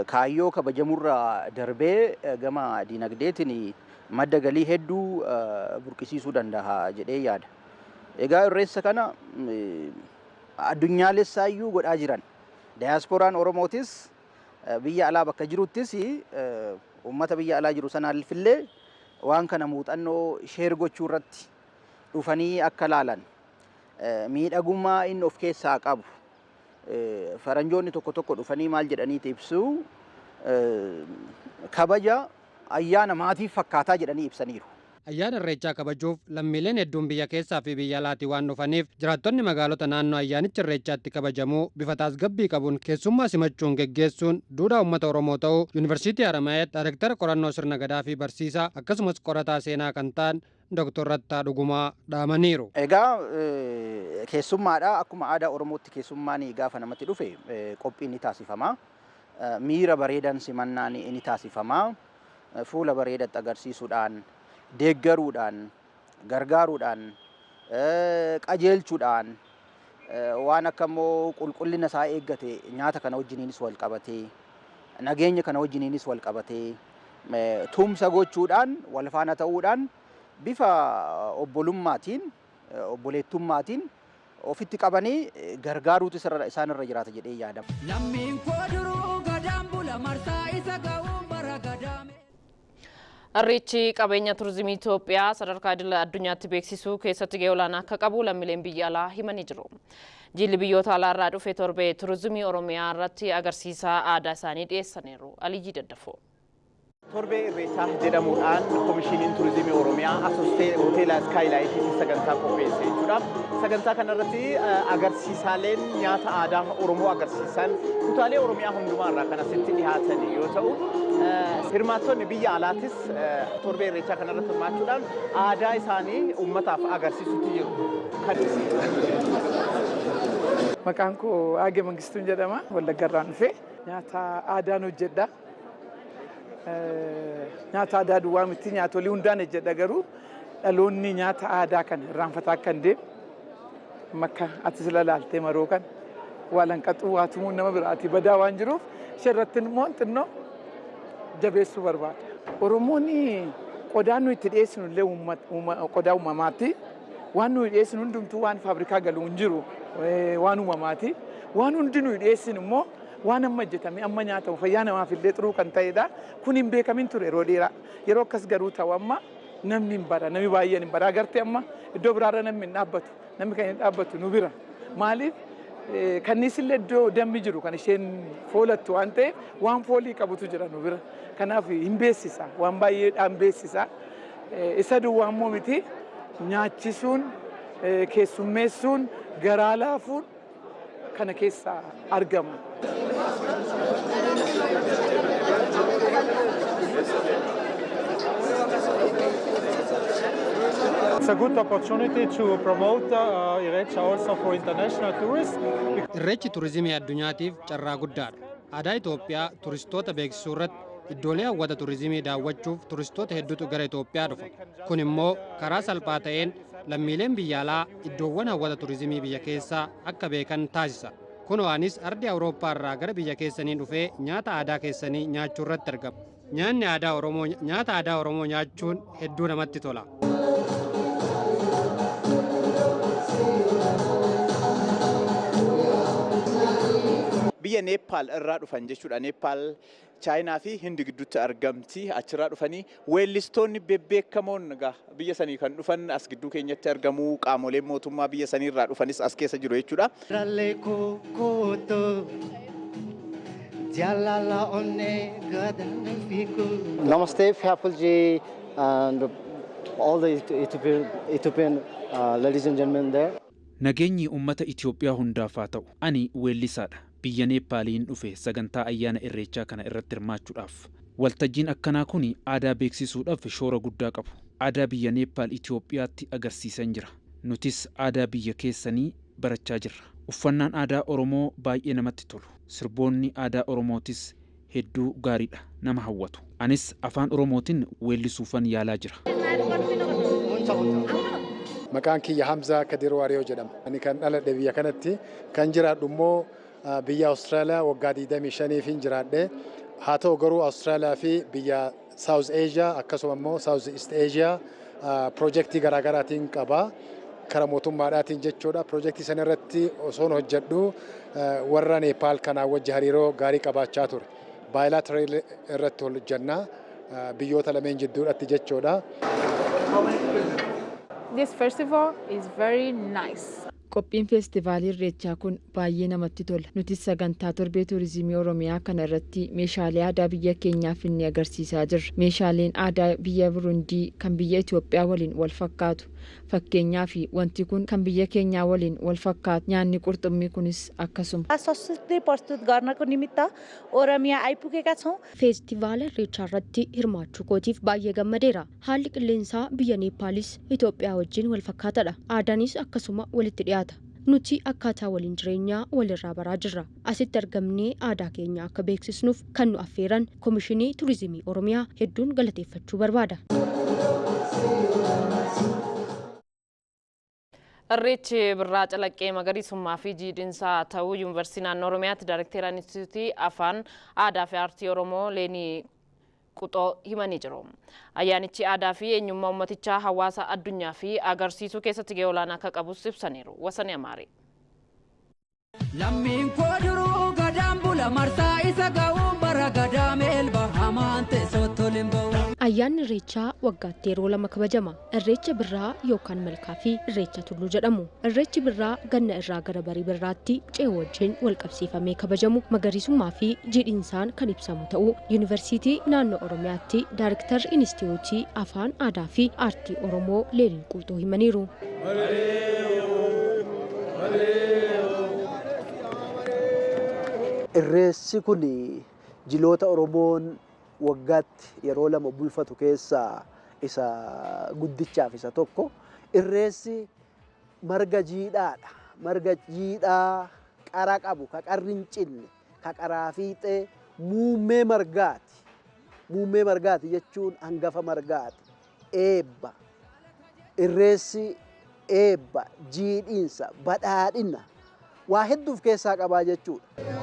kaayyoo kabajamurraa darbee gama diinagdeetiin madda galii hedduu burqisiisuu danda'a jedhee yaada. Egaa irreessa kana addunyaalessaayyuu godhaa jiran. Diyaasporaan Oromootis biyya alaa bakka jiruttis uummata biyya alaa jiru sanaafillee waan kana muuxannoo sheer gochuu irratti dhufanii akka laalan miidhagummaa inni of keessaa qabu faranjoonni tokko tokko dhufanii maal jedhaniiti ibsu kabaja ayyaana maatiif fakkaataa jedhanii ibsaniiru. Ayyaana Irreechaa kabajuuf lammiileen hedduun biyya keessaa fi biyya alaatii waan dhufaniif jiraattonni magaalota naannoo ayyaanicha Irreechaatti kabajamuu bifa tasgabbii qabuun keessummaa simachuun geggeessuun duudhaa uummata Oromoo ta'uu Yuunivarsiitii Haramayaatti Daayirektara qorannoo sirna gadaa fi barsiisaa akkasumas qorataa seenaa kan ta'an Dr. Rattaa Dhugumaa dhaamaniiru. Egaa keessummaadha. Akkuma aadaa Oromootti keessummaan gaafa namatti dhufe qophiin ni taasifama. Miira bareedaan simannaan ni taasifama. Fuula bareedatti agarsiisuudhaan, deeggaruudhaan, gargaaruudhaan, qajeelchuudhaan waan akka immoo qulqullina isaa eeggate nyaata kana wajjiniinis wal qabatee, nageenya kana wajjiniinis wal qabatee, tumsa gochuudhaan, wal faana ta'uudhaan bifa obbolummaatiin, obboleettummaatiin ofitti qabanii gargaaruutu isaan irra jiraata jedhee yaadama. Lammiin koo duruu gadaan bula marsaa isa ga'uun bara gadaame. Irreechi qabeenya turizimii Itoophiyaa sadarkaa idil addunyaatti beeksisuu keessatti gahee olaanaa akka qabu lammiileen biyya alaa himanii jiru. Jilli biyyoota alaa irraa dhufe torbee turizimii Oromiyaa irratti agarsiisa aadaa isaanii dhiyeessaniiru. Aliyyii Daddafoo. Torbee Irreechaa jedhamuudhaan Komishiniin Turizimii Oromiyaa as hoteela Iskaayilaayitiitti sagantaa qopheesse jechuudha. Sagantaa kanarratti agarsiisaaleen nyaata aadaa Oromoo agarsiisan kutaalee Oromiyaa hundumaarraa kan asitti dhiyaatan yoo ta'u, hirmaattonni biyya alaatis torbee Irreechaa kanarratti hirmaachuudhaan aadaa isaanii uummataaf agarsiisutti jiru. Maqaan koo Aagee Mangistuun jedhama. Wallaggarraan dhufe. Nyaata aadaan hojjedha. Nyaata aadaa duwwaa miti, nyaatolii hundaan hojjedha, garuu dhaloonni nyaata aadaa kana irraanfataa akka hin deemne makka ati sila laaltee maroo kana waa lanqaxuu waa tumuun nama biraatii badaa waan jiruuf ishee irratti immoo xinnoo jabeessuu barbaada. Oromoon qodaa nuyi itti dhiyeessinu illee qodaa uumamaati. Waan nuyi dhiyeessinu hundumtuu waan faabrikaa galu hin jiru, waan uumamaati. Waan hundi nuyi dhiyeessinu immoo waan amma hojjetame amma nyaatamu fayyaa namaaf illee xuruu kan ta'edha. Kun hin beekamin ture yeroo dheeraa. Yeroo akkas garuu ta'u amma namni hin bara, namni baay'een hin bara. Agartee amma iddoo biraarra namni hin dhaabbatu. Namni kan hin dhaabbatu nu bira. Maaliif kanniis illee iddoo dammi jiru kan isheen foolattu waan ta'eef waan foolii qabutu jira nu bira. Kanaaf hin beeksisa, waan baay'eedhaan beeksisa. Isa duwwaa immoo miti, nyaachisuun, keessummeessuun, garaa laafuun kana keessa argama. It's a good opportunity to promote Irreecha also for international tourists. Irreechi turizimii addunyaatiif carraa guddaadha. Aadaa Itoophiyaa turistoota beeksisuu irratti Iddoolee hawwata turizimii daawwachuuf turistoota hedduutu gara Itoophiyaa dhufa. Kun immoo karaa salphaa ta'een lammiileen biyya alaa iddoowwan hawwata turizimii biyya keessaa akka beekan taasisa. Kunoo anis ardii Awurooppaa irraa gara biyya keessanii dhufee nyaata aadaa keessanii nyaachuu irratti argama. Nyaanni aadaa Oromoo nyaata aadaa Oromoo nyaachuun hedduu namatti tola. Biyya Neepaal irraa dhufan jechuudha. Neepaal Chaayinaa fi Hindi gidduutti argamti. Achirraa dhufanii weellistoonni bebbeekamoon egaa biyya sanii kan dhufan as gidduu keenyatti argamu. Qaamoleen mootummaa biyya sanii irraa dhufanis as keessa jiru jechuudha. Namaste, Fyapulji and all the Ethiopian ladies and gentlemen there. Nageenyi uummata Itoophiyaa hundaaf haa ta'u. Ani weellisaadha. Biyya Neepaaliin dhufe sagantaa ayyaana Irreechaa kana irratti hirmaachuudhaaf. Waltajjiin akkanaa kun aadaa beeksisuudhaaf shoora guddaa qabu. Aadaa biyya Neepaal Itoophiyaatti agarsiisan jira. Nutis aadaa biyya keessanii barachaa jirra. Uffannaan aadaa Oromoo baay'ee namatti tolu. Sirboonni aadaa Oromootis hedduu gaariidha. Nama hawwatu. Anis afaan Oromootiin weellisuufan yaalaa jira. Maqaan kiyya Hamzaa Kadir Waariyoo jedhama. Ani kan dhaladhe biyya kanatti, kan jiraadhu immoo biyya Awustiraaliyaa waggaa 25 jiraadhe. Haa ta'u garuu Awustiraaliyaa fi biyya South Asia akkasuma immoo South East Asia piroojeektii garaagaraatiin qaba. Kara mootummaadhaatiin jechuudha. Piroojeektii sana irratti osoon hojjedhu warra Neepaal kanaa wajji hariiroo gaarii qabaachaa ture. Bilateral irratti hojjennaa biyyoota lameen jidduudhatti jechuudha. This festival is very nice. Qophiin feestivaalii Irreechaa kun baay'ee namatti tola. Nutis sagantaa torbee turizimii Oromiyaa kana irratti meeshaalee aadaa biyya keenyaa finnee agarsiisaa jirra. Meeshaaleen aadaa biyya Burundii kan biyya Itoophiyaa waliin wal fakkaatu. Fakkeenyaa fi wanti kun kan biyya keenyaa waliin wal fakkaatu. Nyaanni qurxummii kunis akkasuma. संस्कृति प्रस्तुत गर्नको निमित्त Oromiyaa आइपुगेका छौँ। Feestivaala Irreechaa irratti hirmaachuu kootiif baay'ee gammadeera. Haalli qilleensaa biyya Neepaalis Itoophiyaa wajjin wal fakkaataadha. Aadaanis akkasuma walitti dhiyaata. Nuti akkaataa waliin jireenyaa walirraa baraa jirra. Asitti argamnee aadaa keenya akka beeksisnuuf kan nu affeeran Komishinii Turizimii Oromiyaa hedduun galateeffachuu barbaada. Irreechi birraa calaqqee magariisummaa fi jiidhinsaa ta'uu Yuunivarsiitii Naannoo Oromiyaatti Daayirektara Inistituutii Afaan Aadaa fi Aartii Oromoo Leenii Quxoo himanii jiru. Ayyaanichi aadaa fi eenyummaa uummatichaa hawaasa addunyaa fi agarsiisuu keessatti gahee olaanaa akka qabus ibsaniiru. Wasani Amaaree. Lammiin koo duruu gadaan bula marsaa isa ga'uun bara gadaa meelba hamaan teessoo toliin ba'u. Ayyaanni Irreechaa waggaatti yeroo lama kabajama. Irreecha birraa yookaan malkaa fi Irreecha tulluu jedhamu. Irreechi birraa ganna irraa gara barii birraatti ce'uu wajjin wal qabsiifamee kabajamu magariisummaa fi jiidhinsaan kan ibsamu ta'uu Yuunivarsiitii Naannoo Oromiyaatti Daayirektarri Inistituutii Afaan Aadaa fi Aartii Oromoo Leeniin Quuxoo himaniiru. Irreessi kun jiloota Oromoon waggaatti yeroo lama bulfatu keessaa isa guddichaaf isa tokko. Irreessi marga jiidhaadha. Marga jiidhaa qara qabu, ka qarri hin cinne, ka qaraa fiixee muummee margaati. Muummee margaati jechuun hangafa margaati. Eebba. Irreessi eebba, jiidhiinsa, badhaadhina waa hedduuf keessaa qabaa jechuudha.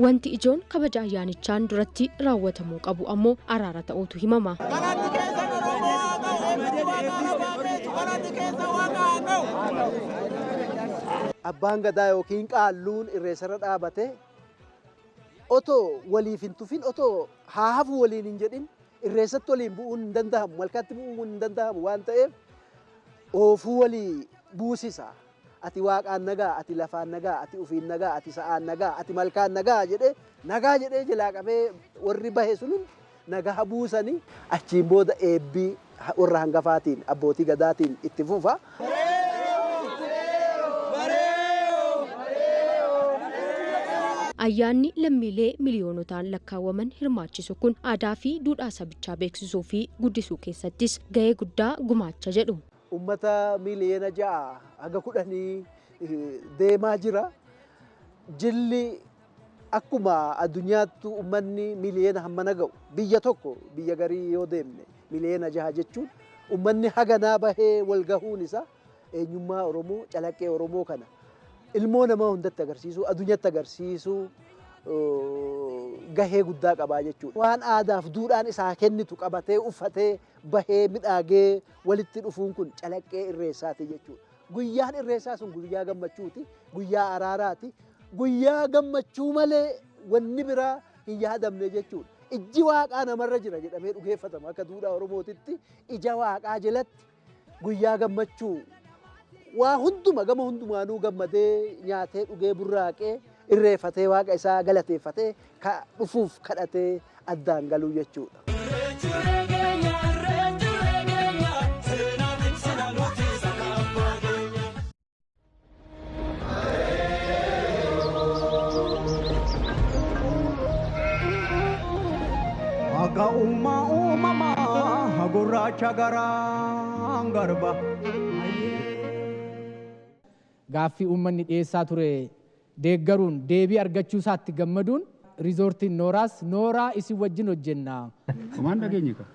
Wanti ijoon kabaja ayyaanichaan duratti raawwatamuu qabu ammoo araara ta'uutu himama. Abbaan gadaa yookiin qaalluun irreessarra dhaabatee otoo waliif hin tufin, otoo haa hafu waliin hin jedhin irreessatti waliin bu'uun hin danda'amu, malkaatti bu'uun hin danda'amu waan ta'eef oofuu walii buusisa. Ati waaqaan nagaa, ati lafaan nagaa, ati ufiin nagaa, ati sa'aan nagaa, ati malkaan nagaa jedhee nagaa jedhee jalaa qabee warri bahe sun nagaa buusanii achiin booda eebbii warra hangafaatiin abbootii gadaatiin itti fufa. Ayyaanni lammiilee miliyoonotaan lakkaawwaman hirmaachisu kun aadaa fi duudhaa sabichaa beeksisuu fi guddisuu keessattis gahee guddaa gumaacha jedhu. Uummata miliyoona 6 haga 10 deemaa jira. Jilli akkuma addunyaattu uummanni miliyoona hammana ga'u biyya tokko biyya garii yoo deemne miliyoona 6 jechuun uummanni haganaa bahee wal gahuun isaa eenyummaa Oromoo calaqqee Oromoo kana ilmoo namaa hundatti agarsiisuu addunyatti agarsiisuu gahee guddaa qabaa jechuudha. Waan aadaaf duudhaan isaa kennitu qabatee uffatee bahee midhaagee walitti dhufuun kun calaqqee irreessaati jechuudha. Guyyaan irreessaa sun guyyaa gammachuuti, guyyaa araaraati, guyyaa gammachuu malee wanni biraa hin yaadamne jechuudha. Ijji waaqaa namarra jira jedhamee dhugeeffatama akka duudhaa Oromootitti ija waaqaa jalatti guyyaa gammachuu waa hunduma gama hundumaanuu gammadee nyaatee dhugee burraaqee irreeffatee waaqa isaa galateeffatee dhufuuf kadhatee addaan galuu jechuudha. Akka uumaa uumamaa gurraacha garaan garba. Gaaffii uummanni dhiyeessaa ture deeggaruun deebii argachuu isaatti gammaduun riizoortiin Nooraas Nooraa isin wajjin hojjenna. Homaan dhageenye ka?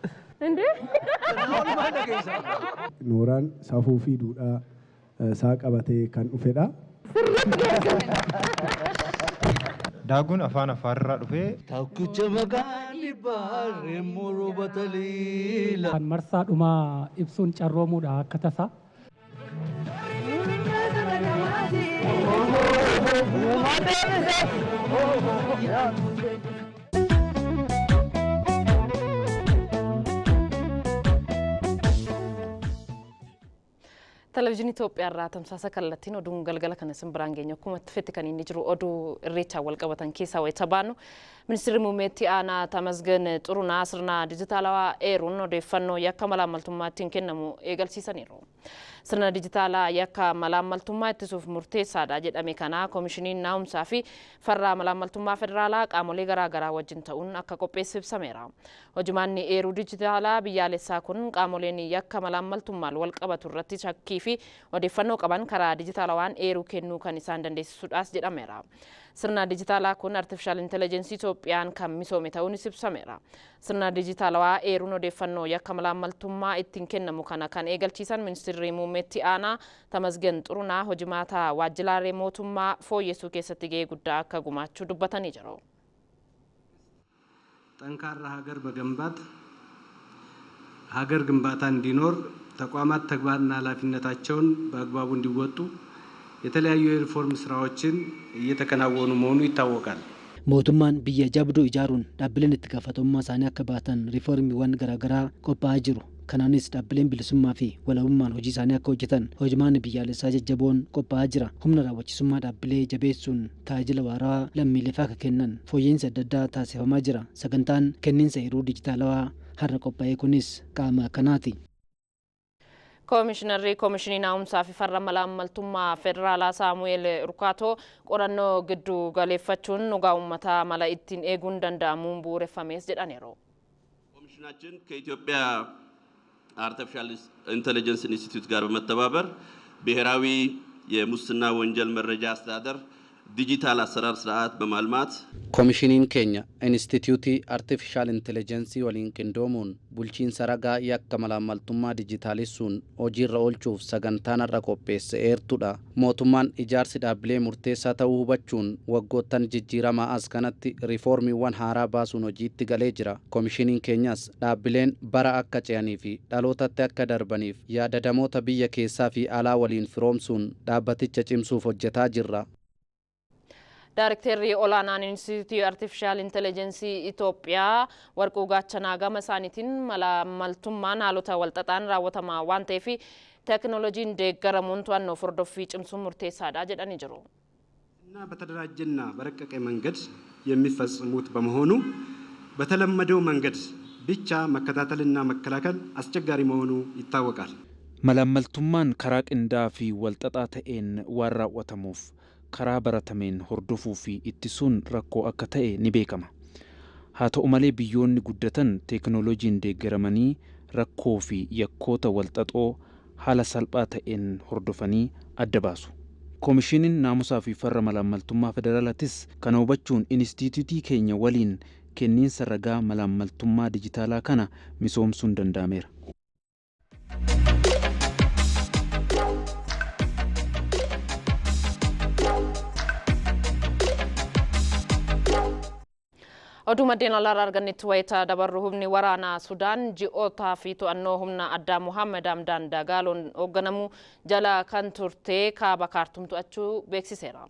Nooraan safuu fi duudhaa isaa qabatee kan dhufedha. Daaguun afaan afaarraa dhufee. Takkicha maqaan dhibbaa muruu bataliila. Kan marsaa dhumaa ibsuun carroomuudha akka tasaa. Televezyiinii Itoophiyaa irraa tamsaasa kallattiin oduun galgala kana isin biraan geenye akkuma itti fetti kan inni jiru oduu irreechaan wal qabatan keessaa wayita baanu ministeerri muummeetti aanaa Tamasgen Xurunaa sirna dijitaalawaa eeruun odeeffannoo yakka malaammaltummaa ittiin kennamu eegalsiisaniiru. Sirna dijitaalaa yakka malaammaltummaa ittisuuf murteessaadha jedhame kana koomishiniin naa'umsaa fi farra malaammaltummaa federaalaa qaamolee garaagaraa wajjin ta'uun akka qopheesse ibsameera. Hojimaanni eeruu dijitaalaa biyyaalessaa kun qaamoleen yakka malaammaltummaan wal qabatu irratti shakkii fi odeeffannoo qaban karaa dijitaalawaan eeruu kennuu kan isaan dandeessisuudhaas jedhameera. Sirna dijitaalaa kun artifishaal intelligensii Itoophiyaan kan misoome ta'uunis ibsameera. Sirna dijitaalawaa eeruun odeeffannoo yakka malaammaltummaa ittiin kennamu kana kan eegalchiisan ministeerri muummeetti aanaa Tamasgen Xurunaa hojimaata waajjiraalee mootummaa fooyyessuu keessatti gahee guddaa akka gumaachuu dubbatanii jiru. ጠንካራ ሀገር መገንባት ሀገር ግንባታ እንዲኖር ተቋማት ተግባርና ኃላፊነታቸውን በአግባቡ እንዲወጡ የተለያዩ የሪፎርም ስራዎችን እየተከናወኑ መሆኑ ይታወቃል። Mootummaan biyya jabduu ijaaruun dhaabbileen itti gaafatamummaa isaanii akka baatan riiformiiwwan garaagaraa qophaa'aa jiru. Kanaanis dhaabbileen bilisummaa fi walabummaan hojii isaanii akka hojjetan hojimaanni biyyaalessaa jajjaboon qophaa'aa jira. Humna raawwachiisummaa dhaabbilee jabeessuun tajaajila waaraa lammiileef akka kennan fooyya'insi adda addaa taasifamaa jira. Sagantaan kenniinsa yeroo dijitaalawaa har'a qophaa'e kunis qaama kanaati. Koomishinarri Koomishinii Naa'umsaa fi Farra Malaammaltummaa Federaalaa Saamu'eel Rukaatoo qorannoo giddu galeeffachuun dhugaa uummataa mala ittiin eeguun danda'amuun bu'uureffamees jedhaniiru. ኮሚሽናችን ከኢትዮጵያ አርቲፊሻል ኢንቴሊጀንስ ኢንስቲትዩት ጋር በመተባበር ብሔራዊ የሙስና ወንጀል መረጃ አስተዳደር ዲጂታል አሰራር ስርዓት በማልማት Koomishiniin keenya Inistituutii Artifishaal Intelligensii waliin qindoomuun bulchiinsa ragaa yakka malaammaltummaa dijitaalessuun hojiirra oolchuuf sagantaan har'a qopheesse eertudha. Mootummaan ijaarsi dhaabbilee murteessaa ta'uu hubachuun waggoottan jijjiiramaa as kanatti riifoormiiwwan haaraa baasuun hojiitti galee jira. Koomishiniin keenyas dhaabbileen bara akka ce'anii fi dhalootatti akka darbaniif yaadadamoota biyya keessaa fi alaa waliin firoomsuun dhaabbaticha cimsuuf hojjetaa jirra. Daarekteerri olaanaan Inistituutii Artifishaal Intelligensii Itoophiyaa Warquu Gaachanaa gama isaaniitiin malaammaltummaan haalota walxaxaan raawwatamaa waan ta'eef teekinooloojiin deeggaramuun to'annoo hordoffii cimsuun murteessaadha jedhanii jiru. እና በተደራጀና በረቀቀ መንገድ የሚፈጽሙት በመሆኑ በተለመደው መንገድ ብቻ መከታተልና መከላከል አስቸጋሪ መሆኑ ይታወቃል። Malaammaltummaan karaa qindaa'aa fi walxaxaa ta'een waan raawwatamuuf karaa baratameen hordofuu fi ittisuun rakkoo akka ta'e ni beekama. Haa ta'u malee biyyoonni guddatan teekinooloojiin deeggaramanii rakkoo fi yakkoota walxaxoo haala salphaa ta'een hordofanii adda baasu. Koomishiniin naamusaa fi farra malaammaltummaa federaalaatis kana hubachuun inistituutii keenya waliin kenniinsa ragaa malaammaltummaa dijitaalaa kana misoomsuun danda'ameera. Oduu maddeen alaarraa argannetti wayitaa dabarru humni waraanaa Sudaan ji'ootaa fi to'annoo humna addaa Muhammad Hamdaan Dagaaloon hoogganamu jala kan turte kaaba Kaartum to'achuu beeksiseera.